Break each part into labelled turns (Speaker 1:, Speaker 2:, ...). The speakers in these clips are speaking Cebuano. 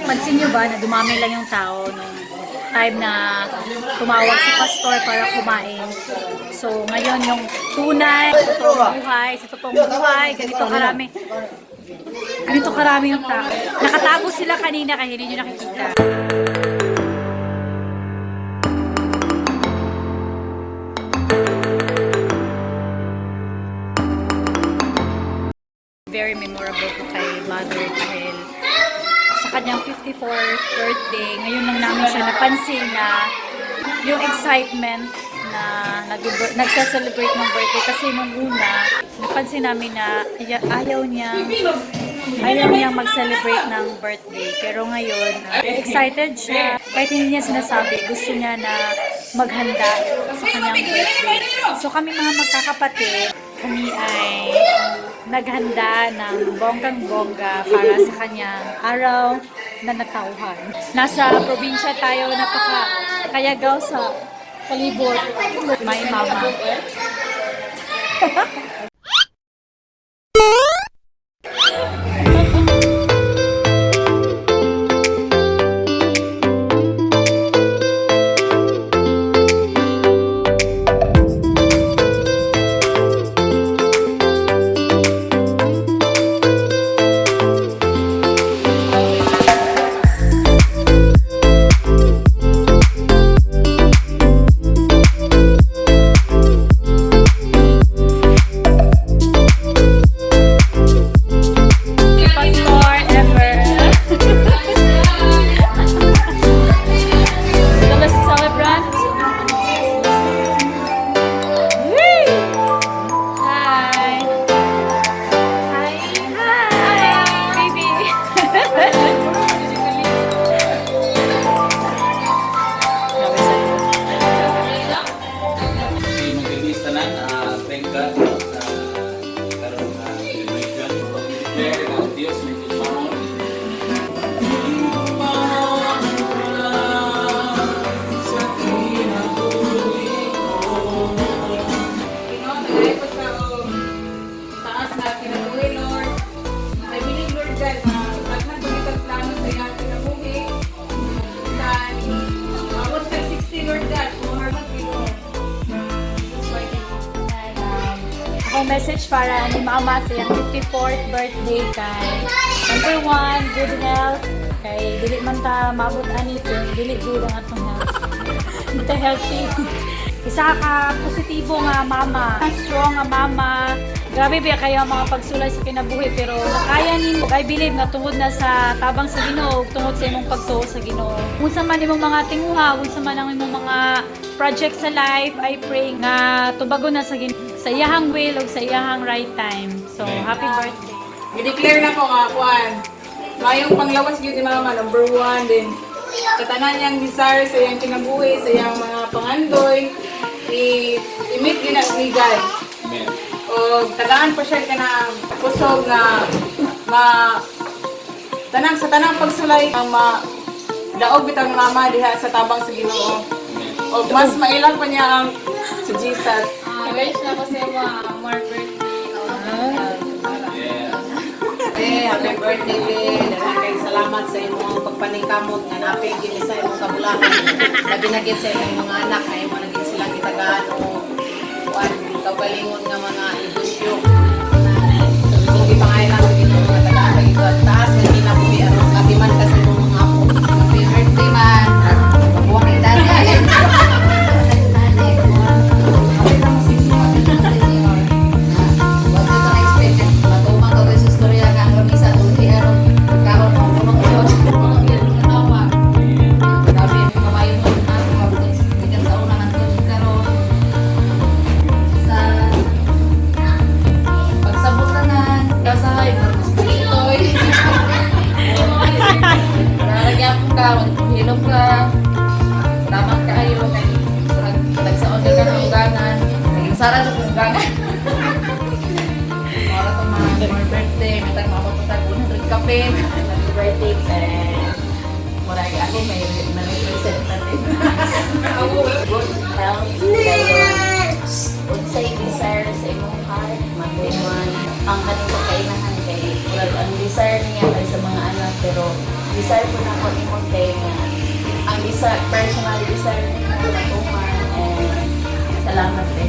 Speaker 1: Pansin nyo ba na dumami lang yung tao nung time na tumawag si pastor para kumain? So, ngayon yung tunay, totoong buhay, sa totoong buhay, ganito karami. Ganito karami yung tao. Nakatago sila kanina kaya hindi nyo nakikita. Very memorable ko kay Mother dahil sa kanyang 54th birthday, ngayon lang namin siya napansin na yung excitement na nagsa-celebrate ng birthday kasi nung una, napansin namin na ayaw niyang mag-celebrate ng birthday. Pero ngayon, excited siya. Kahit hindi niya sinasabi, gusto niya na maghanda sa kanyang birthday. So kami mga magkakapatid, kami ay naghanda ng bonggang-bongga para sa kanyang araw na natauhan. Nasa probinsya tayo, napaka kayagaw sa palibot. My mama. Pastor ever. The last celebrant. Woo! Hi. Hi. Hi, baby.
Speaker 2: Mag-release tanan, thank God sa karong celebration. Pag-declare nga ang Dios may gugmaon. Sa kinabuhi ko.
Speaker 3: Ginoo, tagay po sa og taas na kinabuhi, Lord. I believe, Lord God, na daghan pa kitang plano sa iyang kinabuhi. Sa maabot ka 60, Lord God, kung harmat Ginoo. Jesus mighty name.
Speaker 1: Akong message para ni Mama sa iyang 54th birthday kay number one, good health. Kay dili man ta maabot ani kung dili good ang atong health. Hindi ta healthy. Isa ka positibo nga mama, strong nga mama. Grabe ba kayo ang mga pagsulay sa kinabuhi, pero nakaya nimo. I believe nga tungod na sa tabang sa Ginoo, ug tungod sa imong pagtuo sa Ginoo. Unsa man imong mga tinguha, unsa man ang imong mga project sa life, I pray nga tubagon na sa Ginoo sa iyahang will ug sa iyahang right time. So, happy birthday.
Speaker 3: I-declare na ko nga, kuan. Mayong panglawas gyud ni Mama, number one din. Sa tanan niyang desire sa iyang kinabuhi, sa iyang mga pangandoy, i-meet gyud na ni God.
Speaker 2: Amen.
Speaker 3: O tagaan pa siya kanang kusog nga ma tanang sa tanang pagsulay ang ma daog bitaw ni Mama diha sa tabang sa Ginoo.
Speaker 2: Amen.
Speaker 3: O mas mailang pa niya ang si Jesus.
Speaker 4: Wish na ko sa imo more birthday.
Speaker 2: Yes.
Speaker 5: Eh, happy birthday, Lynn. Daghan kayong salamat sa imong pagpaningkamot nga naapil kini sa imong kabulahan. Labi na gid sa imong mga anak na imo na gid sila gitagaan o kuan kaugalingon nga mga negosyo. So gipangayo lang sa Ginoo nga tagaan ka gid at taas nga kinabuhi aron katiman ka sa imong mga apo.
Speaker 4: Happy birthday, man. Mabuhay kay daddy.
Speaker 6: Hilom ka, tamang kaayo, kay murag tagsaon ka ng ugangan. Naging sara sa ugangan. Mora to mga more birthday, matag mapapatag 100 kapin.
Speaker 7: Happy birthday, Ben. Murag ako may na-represent natin. Good health kayo. Unsay desire sa imong heart, matuman. Ang kaning pagkainahan kay murag ang desire niya kay sa mga anak, pero Desire po nako nimo, te, nga ang desire, personal desire nimo matuman and salamat, te.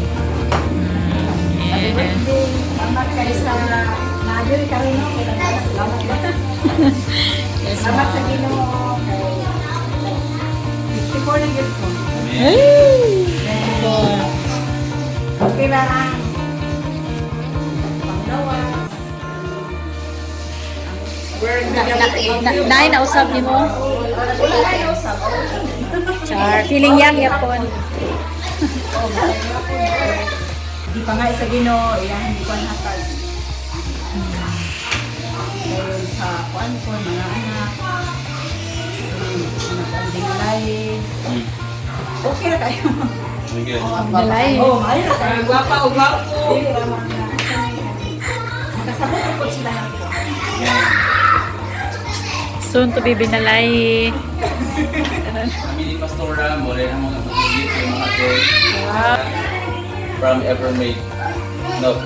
Speaker 7: Happy birthday!
Speaker 1: Salamat kay sa naadiri karon, no. Kay salamat ba.
Speaker 6: Yes,
Speaker 1: Salamat sa Ginoo kay 54 na gyud ko.
Speaker 6: Hey!
Speaker 1: Okay na ang panggawas.
Speaker 6: Nay, nausab nimo?
Speaker 7: Wala kayo sa
Speaker 1: Char, feeling young yapon. Di pa nga sa Ginoo, iya hindi ko hatag. Dahil sa kuan ko mga anak. Mga anak. Okay ra kayo.
Speaker 2: Sige.
Speaker 6: Dalay.
Speaker 1: Oh, maayo ra kayo.
Speaker 3: Gwapa o gwapo.
Speaker 1: Dili ra mga makasabot ra pud sila nako.
Speaker 6: Soon to be binalay.
Speaker 2: Kami ni Pastora, mula ang mga pag-gift kay mga ate. From Evermade. No.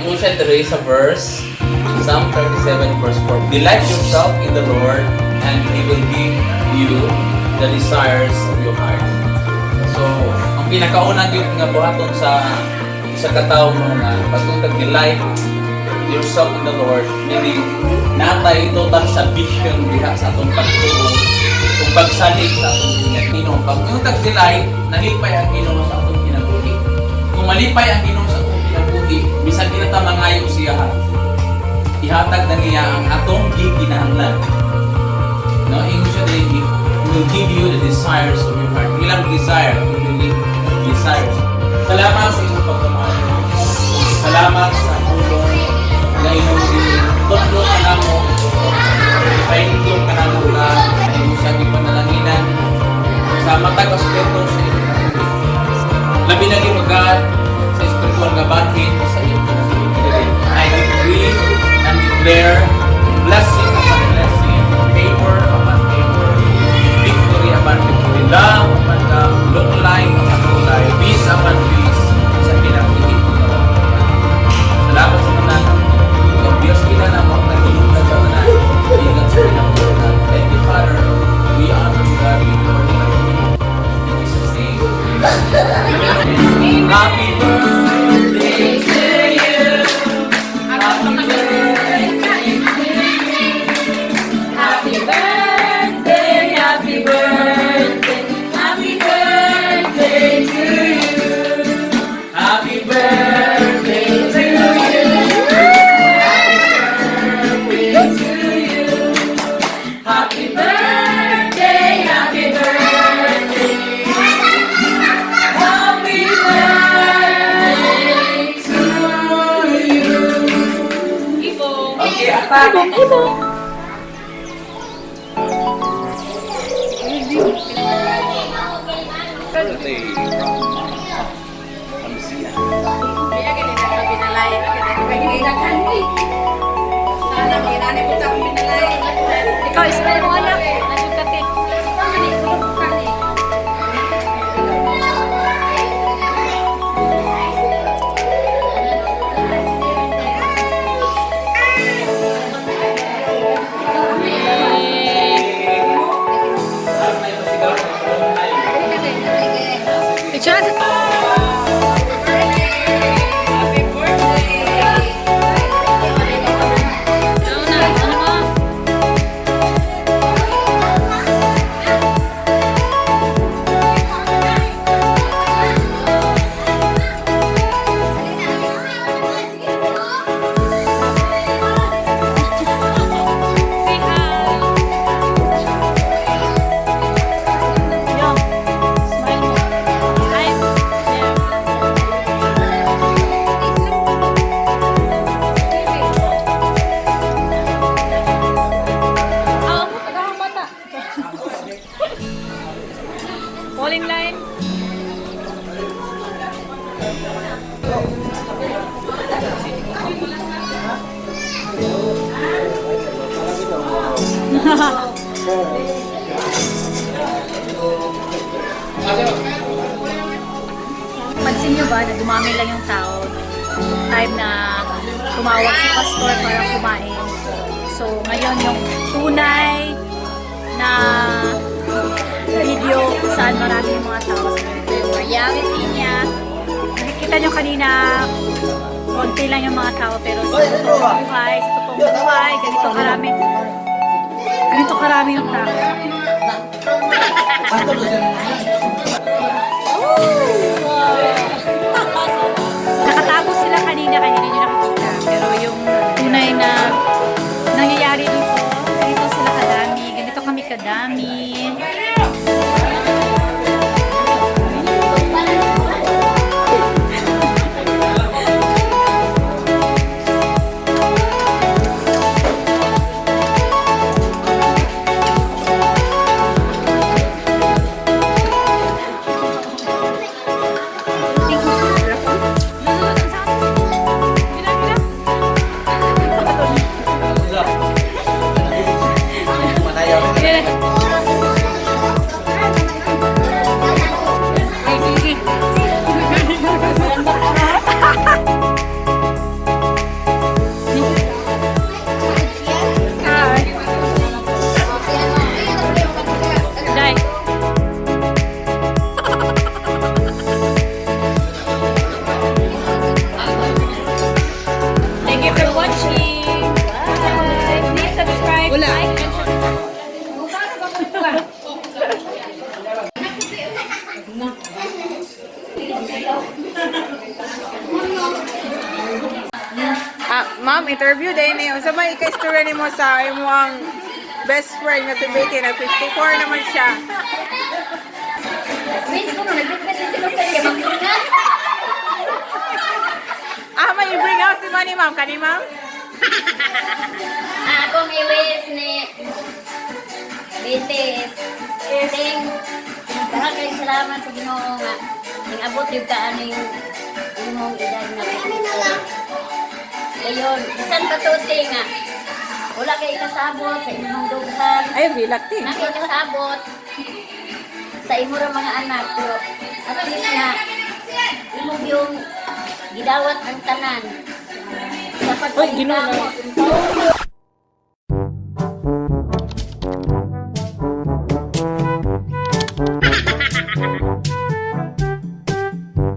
Speaker 2: Yung siya diri sa verse, Psalm 37 verse 4. "Delight yourself in the Lord and He will give you the desires of your heart." So, ang pinakauna gyud nga buhaton sa sa katawo mo nga pagkung delight yourself in the Lord, meaning natay total submission diha sa atong pagtuo kung pagsalig sa atong Ginoo. Pag yung tag-delight, nalipay ang Ginoo sa atong kinabuhi. Kung malipay ang Ginoo sa atong kinabuhi, bisan di na ta mangayo siya, ihatag na niya ang atong gikinahanglan. No, ingon siya diri, "He will give you the desires of your heart." Ilang desire, kundi desires. Salamat sa inyong pagmamahal. Salamat sa pulong na inyong gitudlo kanamo. Ipahinumdum kanamo na imo siya gipanalanginan sa matag aspeto sa inyong kinabuhi. Labi na gyud, God, sa espiritual nga bahin sa inyong kinabuhi. I decree and declare blessing upon blessing, favor upon favor, victory upon victory, love upon love, long life upon long life, peace upon peace sa kinabuhi. Salamat sa tanan. Ang Diyos kita na mo nagulong sa tanan. Ingat sa kinabuhi. Thank you, Father. We honor you, God. We glorify you. In Jesus' name. Amen. Happy birthday to you. Happy birthday to you.
Speaker 7: Happy birthday, happy birthday, happy birthday to you.
Speaker 2: Happy birthday to you.
Speaker 7: Happy birthday to you. Happy birthday, happy birthday. Happy birthday to you.
Speaker 2: Okay, attack!
Speaker 6: Ibong, ibong.
Speaker 2: Birthday from Zia.
Speaker 3: Kaya ganun na binalay. Sana maginani po sa akong binalay.
Speaker 1: Ikaw, ismail mo anak. Nasud ka, te.
Speaker 2: Parang may pasigaw sa long time.
Speaker 6: Picture.
Speaker 3: Happy birthday!
Speaker 6: Ano na? Ano mo? Say hi. Yo, smile mo. Hi. Yeah. Ah, ako, tagahang bata. Fall in line.
Speaker 1: Pansin nyo ba na dumami lang yung tao nung time na tumawag si pastor para kumain? So, ngayon yung tunay na video kung saan marami yung mga tao. So, ito yung reality niya. Nakikita nyo kanina, konti lang yung mga tao, pero sa totoong buhay, ganito karami. Ganito karami yung tao. Nakatago sila kanina kaya hindi nyo nakikita. Pero yung tunay na nangyayari dito, ganito sila kadami, ganito kami kadami. Dai. Thank you for watching. Bye. Please subscribe, like, and subscribe.
Speaker 3: Ah, ma'am, interview din eh. Unsa may ika-istorya nimo sa imong best friend nga si Betty na 54 naman siya.
Speaker 4: Wait, ko nagbitbit din sila kay magkunga.
Speaker 3: Ah, may bring out si Manny, ma'am. Kani, ma'am?
Speaker 4: Ah, akong i-wish ni Betty ting dahil kay salamat sa Ginoo nga ning abot yung kaano yung imong edad nga Ngayon, bisan pa to te nga wala kay kasabot sa imong dughan.
Speaker 3: Ay, bilak ti.
Speaker 4: Na kay kasabot sa imo ra mga anak pero at least nga imo yung gidawat ang tanan. Sa pagpaningkamot.